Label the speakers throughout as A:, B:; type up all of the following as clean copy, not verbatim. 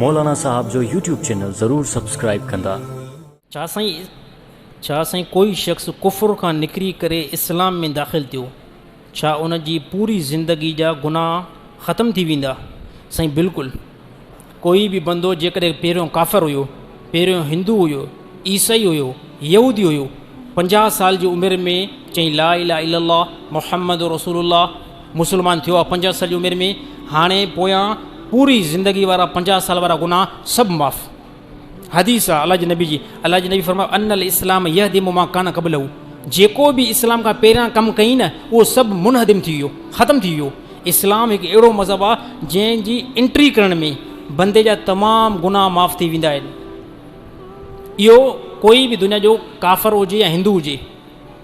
A: مولانا صاحب جو YouTube channel ضرور سبسڪرائيب ڪندا.
B: ڇا سائين ڇا سائين ڪوئي شخص ڪفر کان نڪري ڪري اسلام ۾ داخل ٿيو ڇا ان جي پوري زندگي جا گناھ ختم ٿي ويندا سائين بلڪل ڪوئي به بندو جيڪڏهن پهريون ڪافر هيو پهريون هندو هيو عيسائي هيو يهودي هيو 50 سال جي عمر ۾ چئين لا اله الا الله محمد رسول الله مسلمان ٿيو آ 50 سال جي عمر ۾ هاڻي پويان پوري زندگي وارا 50 سال وارا گناھ سڀ معاف. حديث آ الله جي نبي جي، الله جي نبي فرمايو ان الاسلام يهدم ما ڪان قبله جيڪو به اسلام کان پهريان ڪم ڪئين نه اهو سڀ منهدم ٿي ويو ختم ٿي ويو. اسلام هڪ اهڙو مذهب آ جنهن جي انٽري ڪرڻ ۾ بندي جا تمام گناھ معاف ٿي ويندا آهن. اهو ڪوئي به دنيا جو ڪافر هجي يا هندو هجي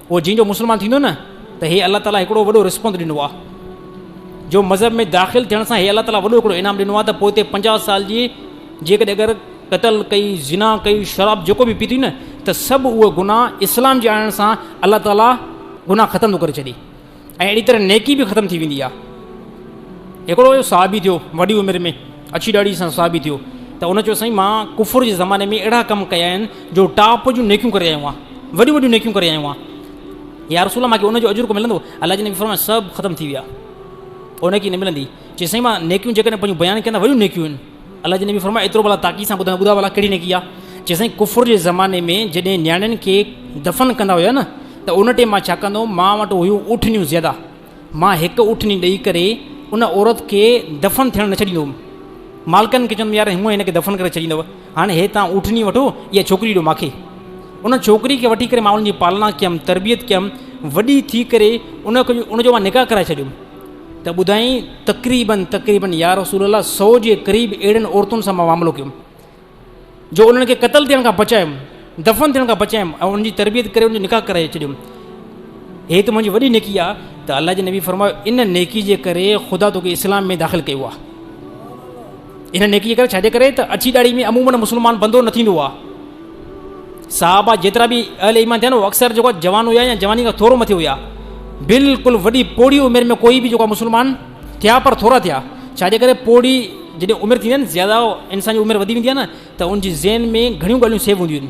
B: اهو جنهن جو مسلمان ٿيندو نه ته هي الله تعاليٰ هڪڙو وڏو رسپانس ڏنو آهي جو مذهب ۾ داخل ٿيڻ سان هي الله تعاليٰ وڏو هڪڙو انعام ڏنو آهي ته پوئتي 50 سال جي جيڪڏهن اگر قتل ڪئي زنا ڪئي شراب جيڪو به پيتي نه ته سڀ اهي گناهه اسلام جي آڻڻ سان الله تعاليٰ گناهه ختم ٿو ڪري ڇڏي ۽ اهڙي طرح نيڪي به ختم ٿي ويندي آهي. هڪڙو اهو صحابي ٿيو وڏي عمر ۾ اڇي ڏاڙهي سان صحابي ٿيو ته ان چيو سائين مان ڪفر جي زماني ۾ اهڙا ڪم ڪيا آهن جو ٽاپ جون نيڪيون ڪري آيو آهيان وڏيون وڏيون نيڪيون ڪري آيو آهيان يا رسول الله مانکي ان جو اجر ڪو ملندو؟ الله جي نبي فرمايو سڀ ختم ٿي ويا او نيڪي نه ملندي. چي سائين مان نيڪيون جيڪڏهن پنهنجون بيان ڪيان ته وڏيون نيڪيون آهن. الله جي نبي فرمايو ايترو ڀلا تاڪيد سان ٻڌايو ٻڌاء ڀلا ڪهڙي نيڪي آهي؟ چي سائين ڪفر جي زماني ۾ جڏهن نياڻين کي دفن ڪندا هيا نه ته ان ٽيم مان ڇا ڪندو هوم مان وٽ هيون اٺنيون زياده مان هڪ اٺني ڏئي ڪري ان عورت کي دفن ٿيڻ نه ڇڏيندو هوم مالڪن کي چوندم يار هونء هن کي دفن ڪري ڇڏيندو هاڻي هي تان اٺني وٺو اها ڇوڪري ڏيو ماکي ان ڇوڪري کي وٺي ڪري مان ان جي پالنا ڪيم تربيت ڪيم وڏي ٿي ڪري ان کي ان جو مان نڪاح ڪرائي ڇڏيم ته ٻڌائين تقريبن تقريبن يا رسول الله 100 جي قريب اهڙين عورتن سان مان معاملو ڪيم جو انهن کي قتل ٿيڻ کان بچايم، دفن ٿيڻ کان بچايم ۽ انهن جي تربيت ڪري ان جو نڪاح ڪرائي ڇڏيم. هي ته منهنجي وڏي نيڪي آ ته الله جي نبي فرمايو ان نيڪي جي ڪري خدا توکي اسلام ۾ داخل ڪيو آ. ان نيڪي جي ڪري ڇا جي ڪري ته اڇي ڏاڙهي ۾ عموماً مسلمان بندو نه ٿيندو آ. صحابه جيترا به اهل ايمان ٿيا نه اڪثر جيڪو جوان هيا يا جواني کان ٿورو مٿي هيا. بلڪل وڏي پوڙهي عمر ۾ ڪوئي به جيڪو مسلمان ٿيا پر ٿورا ٿيا. ڇا جي ڪري پوڙهي جڏهن عمر ٿيندي آهي نه زياده انسان جي عمر وڌي ويندي آهي نه ته ان جي ذهن ۾ گهڻيون ڳالهيون سيو هونديون آهن.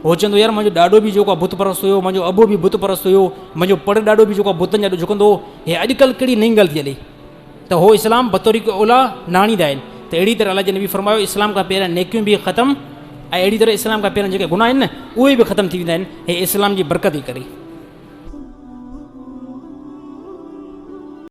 B: هو چوندو يار منهنجو ڏاڏو به جيڪو آهي بت پرست هيو، منهنجو ابو به بت پرست هيو، منهنجو پڙ ڏاڏو به جيڪو آهي بتن جي آڏو جهڪندو هو، هي اڄڪلهه ڪهڙي نئين ڳالهه ٿي هلي ته هو اسلام بطريق اوليٰ نه آڻيندا آهن ته اهڙي طرح الله جي نبي فرمايو اسلام کان پهريان نيڪيون به ختم ۽ اهڙي طرح اسلام کان پهريان جيڪي گناهه آهن نه اهي به ختم ٿي ويندا آهن هي اسلام جي برڪت جي ڪري.